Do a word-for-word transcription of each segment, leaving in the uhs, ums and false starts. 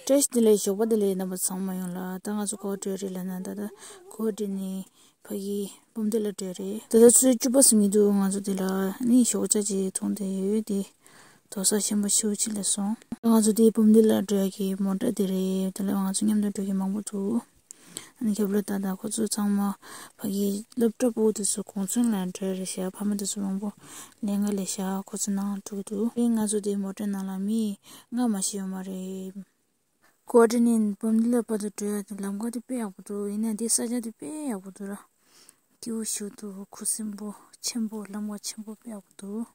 བཀྲ་ཤིས་བདེ་ལེགས། ཞོགས་པ་བདེ་ལེགས། རྣམ་པ་ཚང་མ་ཡོངས་ལ། ད་ང་ཚོ་ག་པར་འགྲོ་རེད་ལབ་ན། ད་ལྟ་ག་པར་འགྲོ་ནི། ཕ་གི་བུམ་སྡེ་ལ་འགྲོ་རེད། ད་ལྟ་ཆུ་ཚོད་བཅུ་པ་ཟིན་གྱི་འདུག་ང་ཚོ་དེ་ལ་ནི་ཞོགས་ཇ་ཅིག་འཐུང་བསྡད་ཡོད་དེ། དོག་ས་ཆེན་པོ་ཞེ་པོ་ཅིག་སླེབས་སོང་། ད་ང་ཚོ་དེ་བུམ་སྡེ་ལ་འགྲོ་ཡག་གི་མོ་ཊ་དེ་རེད། དེ་ལ་ང་ཚོ་མཉམ་དུ་འགྲོ་མཁན་མང་པོ་འདུག་ཨ་ནི་ཁྱབ་ལོ་ད་ད་ཁོ་ཚོ་ཚང་མ་ཕ་གི་སློབ་གྲྭ་ཕྲུ་གུ་དེ་ཚོ་གུང་སེང་ལ་འགྲོ་རེད་ཤག་ཕ་མ་དེ་ཚོ་མང་པོ་ལས་ཀ་ལས་ཤག་ཁོ་ཚོ་ནང་འགྲོ་གི་འདུག་ཨེ་ང་ཚོ་དེ་མོ་ཊ་ནང་ལ་མི་ལྔ་མ་ཞིག་ཡོད་མ་རེད། གོ་ཏྲ་ནས་བུམ་སྡེ་ལ་བར་དུ་འགྲོ་ཡག་གི་ལམ་ཁ་དེ་དཔེ་ཡག་པོ་འདུག་ཡིན་ན་དེ་ས་ཆ་དེ་དཔེ་ཡག་པོ་འདུག་ར། སྐྱིད་པོ་ཞིག་འདུག་ཁུ་སིམ་པོ་ཆེན་པོ་ལམ་ཁ་ཆེན་པོ་དཔེ་ཡག་པོ་འདུག་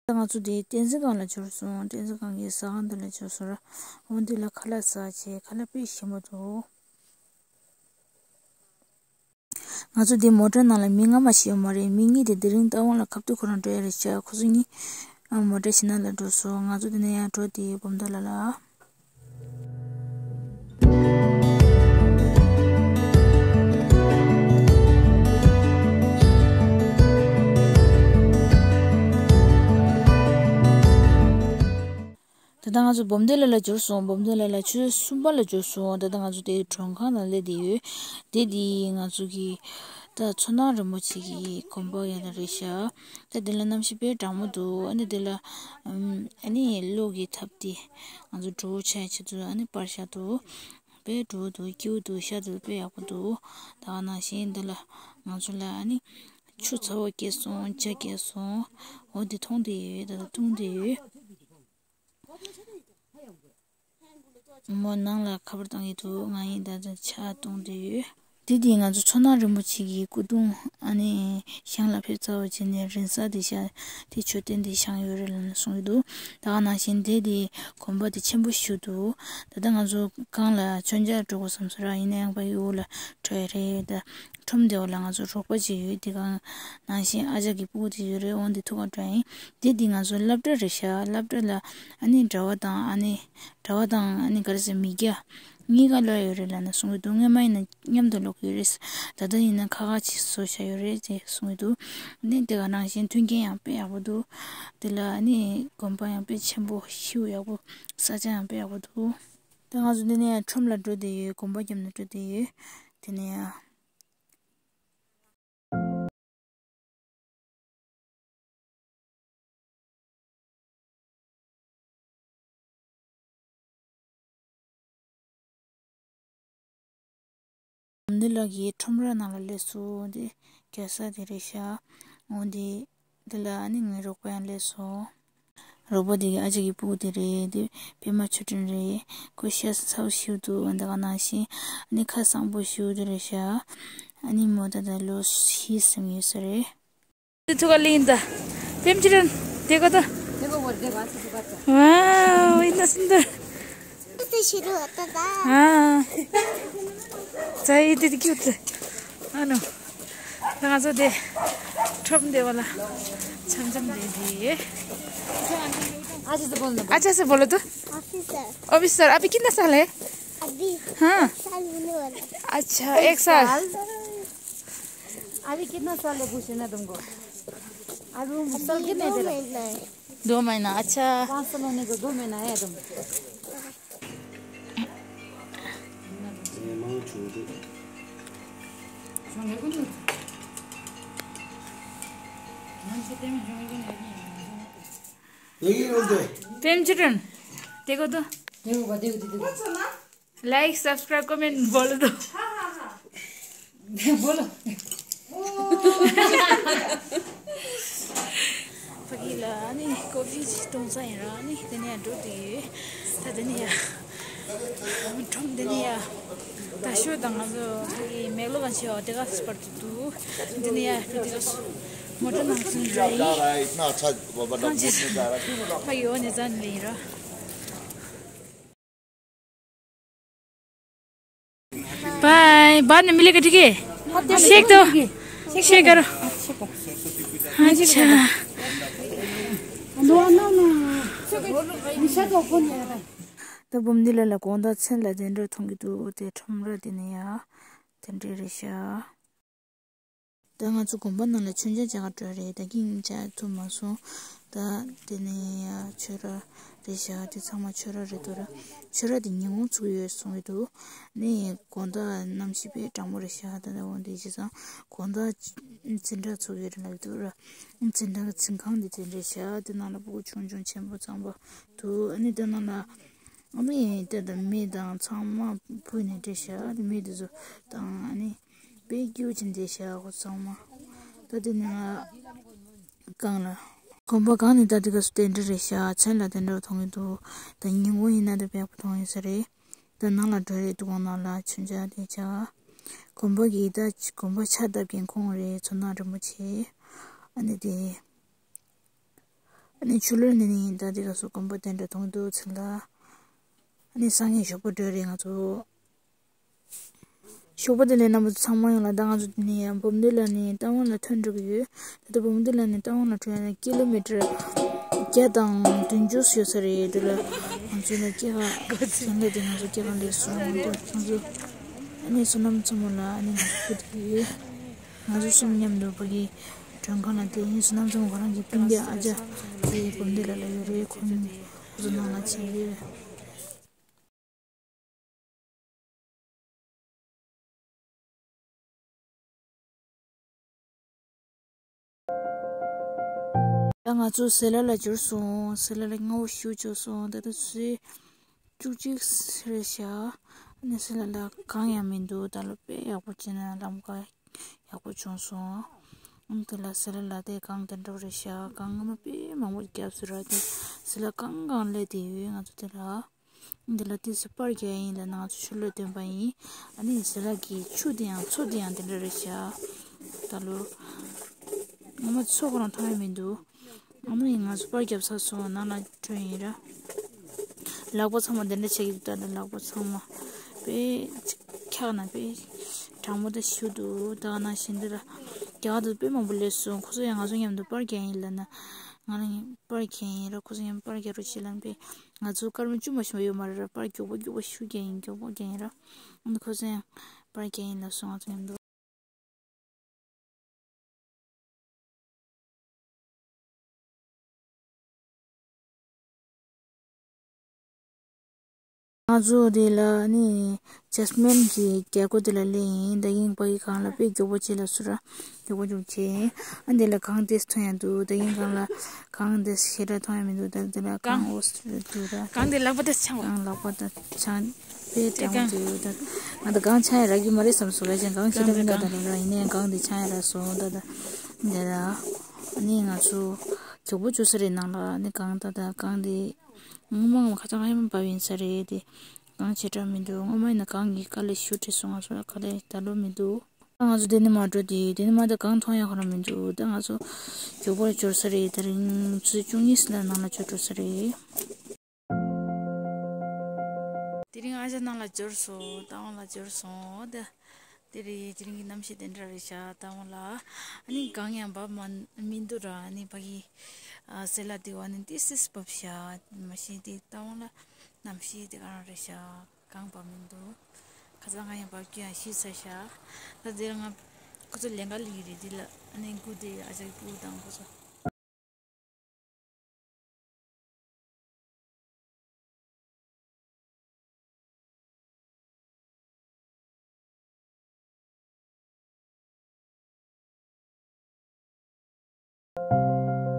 ད་ང་ཚོ་འདི་བསྟན་འཛིན་སྒང་ལ་འབྱོར་སོང་། བསྟན་འཛིན་སྒང་གི་ཟ་ཁང་འདི་ལ་འབྱོར་སོང་ར། འོ་འདི་ལ་ཁ་ལག་ཟ་བྱས། ཁ་ལག་དཔེ་ཞིམ་པོ་འདུག་ང་ཚོ་འདི་མོ་ཊ་ནང་ལ་མི་ལྔ་མ་ཞིག་ཡོད་མ་རེད། མི་གཉིས་དེ་དེ་རིང་རྟ་དབང་ལ་ཁ་ཐུག་ཁོ་རང་འགྲོ་ཡ་རེད་ཤག་ཁོ་ཚོ་གཉིས་ཨ་མོ་ཊ་ཕྱི་ནང་ལ་འགྲོ་སོང་། ང་ཚོ་དེ་ནས་ཡར་འགྲོ་དེ་བུམ་ཐང་ལ་ལ། ད་ལྟ་ང་ཚོ་བུམ་སྡེ་ལ་ལ་འབྱོར་སོང་། བུམ་སྡེ་ལ་ལ་ཆུ་ཚོད་གསུམ་པ་ལ་འབྱོར་སོང་། ད་ལྟ་ང་ཚོ་དེ་མགྲོན་ཁང་ནང་སླེབས་བསྡད་ཡོད། དེ་དེ་ང་ཚོ་གི་ད་མཚོ་སྣ་རིན་པོ་ཆེ་གི་དགོན་པ་ཡང་རེད་ཤག་ད་དེ་ལ་གནམ་གཤིས་དཔེ་གྲང་མོ་འདུག་ཨ་ནི་དེ་ལ་ཨམ་ཨ་ནི་གློག་གི་ཐབ་དེ་ང་ཚོ་བྲོ་བོ་ཆགས་ཆེད་དུ་ཨ་ནི་པར་བཞག་འདུག་དཔེ་བྲོ་བོ་འདུག་སྐྱིད་པོ་འདུག་ཤ་འདུག་དཔེ་ཡག་པོ་འདུག་ད་ག་ནང་བཞིན་འདི་ལ་ང་ཚོ་ལ་ཨ་ནི་ཆུ་ཚ་བོ་བསྐྱལ་སོང་། ཇ་བསྐྱལ་སོང་། འོ་འདི་འཐུང་བསྡད་ཡོད། ད་ལྟ་འཐུང་བསྡད་ཡོད། མོ་ནང་ལ་ཁ་པར་བཏང་གི་འདུག་ང་ཡིན་ད་ལྟ་ཇ་འཐུང་བསྡད་ཡོད། དེ་དེ་ང་ཚོ་མཚོ་སྣ་རིན་པོ་ཆེ་གི་སྐུ་གདུང་ཨ་ནི་བཞེངས་ལ་ཕེབས་ཚར་བ་བྱས་ནས་རིང་ས་དེ་ཤ་དེ་མཆོད་རྟེན་དེ་བཞེངས་ཡོད་རེད་ལབ་ནས་གསུངས་ཀྱི་འདུག་ད་ག་ནང་བཞིན་དེ་དེ་དགོན་པ་དེ་ཆེན་པོ་ཞིག་འདུག་ད་ལྟ་ང་ཚོ་སྒང་ལ་མཆོད་མཇལ་འགྲོ་དགོས་བསམ་སོང་ར། ཡིན་ན་ཡང་ཕ་གི་འོག་ལ་འགྲོ་ཡ་རེད། ད་ཁྲོམ་དེ་འོག་ལ་ང་ཚོ་རོགས་པ་ཅིག་ཡོད། དེ་ག་ནང་བཞིན་ཨ་ཅག་གི་སྤུ་གུ་དེ་ཡོད་རེད། འོང་དེ་ཐུག་ག་འགྲོ་ཡིན། དེ་དེ་ང་ཚོ་སློབ་གྲྭ་རེད་ཤག་སློབ་གྲྭ་ལ་ཨ་ནི་གྲྭ་པ་དང་ཨ་ནི་གྲྭ་པ་དང་ཨ་ནི་ག་རེ་ཟེར་མི་སྐྱ་གཉིས་ཀ་སློབ་ཡོད་རེད་ལབ་ནས་གསུང་གི་འདུག་སྔོན་མ་ཡིན་ན་མཉམ་དུ་སློབ་ཀྱི་ཡོད་རེད། ད་ལྟ་ཡིན་ན་ཁ་ཁ་ཅིག་བཟོ་བཞག་ཡོད་རེད་ཅེས་གསུང་གི་འདུག་ཨ་ནི་དེ་ག་ནང་བཞིན་མཐུན་རྐྱེན་ཡང་དཔེ་ཡག་པོ་འདུག་དེ་ལ་ཨ་ནི་དགོན་པ་ཡང་དཔེ་ཆེན་པོ་ཞེ་པོ་ཡག་པོ། ས་ཆ་ཡང་དཔེ་ཡག་པོ་འདུག་ད་ང་ཚོ་འདི་ནས་ཡང་ཁྲོམ་ལ་འགྲོ་བསྡད་ཡོད། དགོན་པ་རྒྱབ་ནས་འགྲོ་བསྡད་ཡོད། དེ་ནས་ཡང་། འདི་ལ་གི་ཁྲོམ་ར་ནང་ལ་སླེབས་སོང་། འདི་རྒྱལ་ས་དེ་རེད་ཤག་འོ་འདི་འདི་ལ་ཨ་ནི་ངའི་རོགས་པ་ཡང་སླེབས་སོང་། རོགས་པ་དེ་གི་ཨ་ཅག་གི་སྤུ་གུ་དེ་རེད། དེ་པད་མ་ཆོས་སྒྲོན་རེད། ཁོ་ཤ་ཚ་བོ་ཞིག་འདུག་ད་ག་ནང་བཞིན་ཨ་ནི་ཁ་གསང་པོ་ཞིག་དེ་རེད་ཤག་ཨ་ནི་མོ་ད་ད་ལོ་བཞི་ཙམ་ཡོད་ས་རེད། དེ་ཐུག་ག་ལེན་ད། པེམ་ཅི་རན། དེ་གོ་ད། དེ་གོ་བར་དེ་ག་ཚོད་དུ་ག་ཚོད། ཝའོ། ཨི་ན་སུན་དར། དེ་ཤི་རུ་ད་ད། ཨ། ཙ་ཡི་དེ་དེ་ཀྱུ་ཏི། ཨ་ནོ། ད་ང་ཚོ་དེ་ཁྲོམ་དེ་བ་ལ་འཆམ་འཆམ་དེ་དེ། ཨ་ཅེ་སེ་བོ་ལ་དུ། ཨོ་ཕི་སར། ཨ་བི་ཀི་ན་ས་ལེ། अभी हाँ। साल होने वाला है। अच्छा, एक साल। साल? अभी कितना साल है पूछे ना तुमको? अभी वो साल कितने दे रहे? दो महीना है। दो महीना, अच्छा। पाँच साल होने को दो महीना है तुम। पेम चिटन, देखो तो। देखो, देखो, देखो। Like, subscribe, comment बोलो तो। बोलो। ཕ་གི་ལ་ཨ་ནི་ཀོ་ཕི་ཅིག་གཏོང་ས་ཡིན་ར། ཨ་ནི་དེ་ནས་ཡར་འགྲོ་དེ་ཡོད། ད་དེ་ནས་ཡར་ཁྲོམ་དེ་ནས་ཡར་ད་ཤོད་དང་ང་ཚོ་ཕ་གི་མེག་ལོ་གང་ཆེ་བ་དེ་ག་སི་པར་དུ་འདུག་དེ་ནས་ཡར་འགྲོ་དེ་ག་སི་མོ་ཊ་ནང་ཚུད་ར་ཡིན། ཐང་ཆད་ཕ་གི་འོ་ནས་ཙང་ལེ་ཡིན་ར། बाय। बाद में मिलेगा, ठीक है? शेक दो। शेक करो। अच्छा। ད་འབུམ་སྡེ་ལ་ལ་དགོང་དག་མཚན་ལ་དེ་འདྲ་མཐོང་གི་འདུག་དེ་ཁྲོམ་ར་དེ་ནས་ཡ་དེ་འདྲ་རེད་ཤག་ད་ང་ཚོ་དགོན་པ་ནང་ལ་མཆོད་མཇལ་བྱ་ག་འགྲོ་རེད། ད་གིན་བྱ་ཐུབ་མ་སོང་། ད་དེ་ནས་ཡ་ཆོས་ར་རེད་ཤག་དེ་ཚང་མ་ཆོས་ར་རེད་འདུག་ར། ཆོས་ར་དེ་ཉིན་གུང་ཚུགས་ཡོད་གསུང་གི་འདུག་ནས་དགོང་དག་གནམ་གཤིས་དཔེ་གྲང་མོ་རེད་ཤག་ད་ལྟ་འོང་དེ་བྱས་ཙང་དགོང་དག་འཛིན་གྲྭ་ཚུགས་ཡོད་རེད་ལབ་འདུག་ར། འཛིན་གྲྭ་གི་འཛིན་ཁང་དེ་དེ་རེད་ཤག་དེ་ནང་ལ་སྤུ་གུ་ཆུང་ཆུང་ཆེན་པོ་ཚང་མ་འདུག་ཨ་ནི་དེ་ནང་ལ་ཨ་ནི་དེ་དང་མི་དང་ཚང་མ་ཕུད་ནས་བསྡད་ཤག་དེ་མི་དེ་ཚོ་དང་ཨ་ནི་དཔེ་སྐྱིད་པོ་ཅིག་བསྡད་ཤག་ཁོ་ཚང་མ། ད་དེ་ནས་ང་གང་ལ་དགོན་པ་གང་ནས་ད་དེ་ག་སུ་དེ་འདྲ་རེད་ཤག་མཚན་ལ་དེ་འདྲ་མཐོང་གི་འདུག་ད་ཉིན་གུང་ཡིན་ན་དེ་ཡག་པོ་མཐོང་ཡོད་ས་རེད། ད་ནང་ལ་འགྲོ་རེད། དུ་གོང་ནང་ལ་མཆོད་མཇལ་དེ་བྱ། དགོན་པ་གི་ད་དགོན་པ་ཕྱག་བཏབ་མཁན་ཁོང་རེད། མཚོ་སྣ་རིན་པོ་ཆེ། ཨ་ནི་དེ། ཨ་ནི་ཆུ་ལོར་ནས་ནི་ད་དེ་ག་སོ་དགོན་པ་དེ་འདྲ་མཐོང་འདུག་ཚེ་ལ། ཨ་ནི་སང་ཉིན་ཞོགས་པ་འགྲོ་རེད་ང་ཚོ། ཞོགས་པ་དེ་ལས་རྣམ་པ་ཚོ་ཚང་མ་ཡོང་ལ། ད་ང་ཚོ་དེ་ནས་ཡང་འབུམ་སྡེ་ལ་ནས་རྟ་དབང་ལ་ཐོན་འགྲོ་གི་ཡོད། ད་ལྟ་འབུམ་སྡེ་ལ་ནས་རྟ་དབང་ལ་འགྲོ་ཡ་ན་ཀི་ལོ་མི་ཊར་བརྒྱ་དང་བདུན་ཅུ་ཡོད་ས་རེད། དེ་ལ་ང་ཚོ་ནས་སྐྱེ་ཁ་ཚང་ལས་དེ་ང་ཚོ་སྐྱེ་ཁ་ལས་སོང་། ད་ང་ཚོ་ཨ་ནི་བསོད་ནམས་མཚོ་མོ་ལ་ཨ་ནི་ང་ཚོ་ཕུད་དེ་ཡོད། ང་ཚོ་གསུམ་མཉམ་དུ་ཕ་གི་མགྲོན་ཁང་ལ་བསྡད་ཡིན། བསོད་ནམས་མཚོ་མོ་ཁོ་རང་གི་སྤུན་ཀྱག་ཨ་ཅག་དེ་འབུམ་སྡེ་ལ་ལ་ཡོད་རེད། ཁོ་ཁོ་ཚོ་ནང་ལ་བྱས་ཡོད། ད་ང་ཚོ་ཟི་ལ་ལ་འབྱོར་སོང་། ཟི་ལ་ལ་སྔ་བོ་ཞིག་འབྱོར་སོང་། ད་ལྟ་ཆུ་ཚོད་བཅུ་གཅིག་རེད་ཤག་ཨ་ནི་ཟི་ལ་ལ་གངས་ཡང་མི་འདུག་ད་ལོ་དཔེ་ཡག་པོ་བྱས་ན་ལམ་ཁ་ཡག་པོ་བྱུང་སོང་། ཨ་ནི་དེ་ལ་ཟི་ལ་ལ་དེ་གངས་དེ་འདྲ་རེད་ཤག་གངས་སྔ་མ་དཔེ་མང་པོ་བརྒྱབ་སོང་ར། དེ་ཟི་ལ་གངས་གངས་སླེབས་བསྡད་ཡོད་ང་ཚོ་དེ་ལ། འདི་ལ་ཏོག་ཙམ་པར་རྒྱག་ཡིན་ལབ་ན་ང་ཚོ་ཆུ་ལོག་འདོན་པ་ཡིན། ཨ་ནི་ཟི་ལ་གི་ཆུ་དེ་ཡང་མཚོ་དེ་ཡང་དེ་འདྲ་རེད་ཤག་ད་ལོ་ངོ་མ་མཚོ་ཁོ་རང་མཐོང་ཡ་མི་འདུག་ཨ་ནི་ང་ཚོ་པར་རྒྱབ་ཚར་སོང་། ནང་ལ་འགྲོ་ཡིན་ར། ལག་པ་ཚང་མ་དེ་འདྲ་བྱེད་ཀྱི་འདུག་ད་ལོ་ལག་པ་ཚང་མ་དཔེ་འཁྱག་ན་དཔེ་གྲང་མོ་དང་ཞུ་འདུག་ད་ནང་བཞིན་འདི་ལ་རྒྱ་གར་དུ་དཔེ་མང་པོ་སླེབས་སོང་། ཁོ་ཚོ་ཡང་ང་ཚོ་མཉམ་དུ་པར་རྒྱག་ཡིན་ལབ་ན། ང་རང་པར་རྒྱག་ཡིན་ར། ཁོ་ཚོ་ཡང་པར་རྒྱག་རོགས་བྱེད་ལབ་པས། ང་ཚོ་སྐར་མ་བཅུ་མ་ཞིག་ཡོད་མ་རེད་ར། པར་མགྱོགས་པོ་མགྱོགས་པོ་ཞུ་རྒྱག་ཡིན། མགྱོགས་པོ་རྒྱག་ཡིན་ར། ཨ་ནི་ཁོ་ཚོ་ཡང་པར་རྒྱག་ཡིན་ལབ་སོང་། ང་ཚོ་མཉམ་དུ། ང་ཚོ་དེ་ལ་ནི་ཇེ་སི་མིན་གྱི་རྒྱལ་སྒོ་དེ་ལ་སླེབས་ཡིན། ད་ཡིན་པ་ཡི་སྒང་ལ་དཔེ་མགྱོགས་པོ་བྱེད་ལ་སུ་ར་མགྱོགས་པོ་མགྱོགས་བྱེད། ཨ་འདི་ལ་གངས་དེ་མཐོང་ཡ་འདུག་ད་ཡིན་སྒང་ལ་གངས་དེ་ཞེ་དྲག་མཐོང་ཡ་མི་འདུག་ད་འདི་ལ་གངས་འོ་སུ་ར་འདུག་ར། གངས་དེ་ལག་པ་དེ་འཆང་བ། གངས་ལག་པ་དེ་འཆང་དཔེ་དྲང་མོ་དེ་ཡོད། ད་ང་ད་གངས་འཆང་ཡ་རག་གི་མ་རེད་བསམ་སོང་། ལ་ཅན་གངས་ཞེ་དྲག་མི་འདུག་ད་ར་ཡིན་ནའི་གངས་དེ་འཆང་ཡ་རག་སོང་། ད་ད་འདི་ལ་ཨ་ནི་ང་ཚོ་མགྱོགས་པོ་བྱུང་ས་རེད། ནང་ལ་ཨ་ནི་གངས་ད་ད་གངས་དེ། སྔོན་མ་ང་ཁ་སང་ཧ་ཡང་བབས་ཡིན་ས་རེད་དེ། གངས་ཆེ་དྲགས་མི་འདུག་སྔོན་མ་ཡིན་ན་གངས་ཀྱི་དཀའ་ལས་ཞེ་དྲགས་སོང་། ང་ཚོ་ལ་དཀའ་ལས་ད་ལོ་མི་འདུག་ད་ང་ཚོ་དེ་ནས་མར་འགྲོ་དེ་དེ་ནས་མར་ད་གངས་མཐོང་ཡག་ཁོ་རང་མི་འདུག་ད་ང་ཚོ་མགྱོགས་པོར་འབྱོར་ས་རེད། ད་རིང་ཆུ་ཚོད་བཅུ་གཉིས་ལ་ནང་ལ་འབྱོར་འགྲོ་ས་རེད། དེ་རིང་ཨ་ཅག་ནང་ལ་འབྱོར་སོང་། རྟ་དབང་ལ་འབྱོར་སོང་། ད། དེ་རེད། དེ་རིང་གི་གནམ་གཤིས་དེ་འདྲ་རེད་ཤག་རྟ་དབང་ལ། ཨ་ནི་གངས་ཡང་བབས་མ་མི་འདུག་ར། ཨ་ནི་ཕ་གི་ཨ་ཟི་ལ་དེ་བ་ནི་ཏོག་ཙམ་བབས་ཤག་མ་གཞི་དེ་རྟ་དབང་ལ་གནམ་གཤིས་དེ་ག་རང་རེད་ཤག་གངས་བབས་མི་འདུག་ཁ་སང་གངས་ཡང་བབས་རྒྱུ་ཡང་ཤི་ཚར་ཤག་ད་དེ་ང་ཁོ་ཚོ་ལེན་ག་སླེབས་ཀྱི་རེད། དེ་ལ་ཨ་ནི་སྐུ་དེ་ཨ་ཅག་གི་སྤུ་གུ་དང་ཁོ་ཚོ།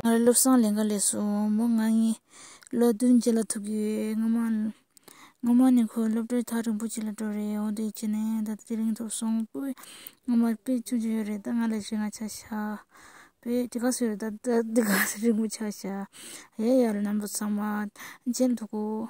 ང་ལ་བློ་བཟང་ལེན་ག་སླེབས་སོང་། མོ་ང་གཉིས་ལོ་བདུན་རྗེས་ལ་ཐུག་གི་ཡོད། སྔོན་མ་སྔོན་མ་ནས་ཁོ་སློབ་གྲྭའི་ཐག་རིང་པོ་ཅིག་ལ་འགྲོ་རེད། འོ་དེ་བྱས་ནས་ད་ལྟ་དེ་རིང་ཐུག་སོང་། སྤུ་སྔོན་མ་དཔེ་ཆུང་ཆུང་ཡོད་རེད། ད་ང་ལ་བཞི་ལྔ་ཆགས་ཤག་དཔེ་དེ་ག་ཚོད་རེད། ད་ད་དེ་ག་ཚོད་རིང་པོ་ཆགས་ཤག་ཡ་ཡ་རྣམ་པ་ཚང་མ་མཇལ་ཐུབ་གོ།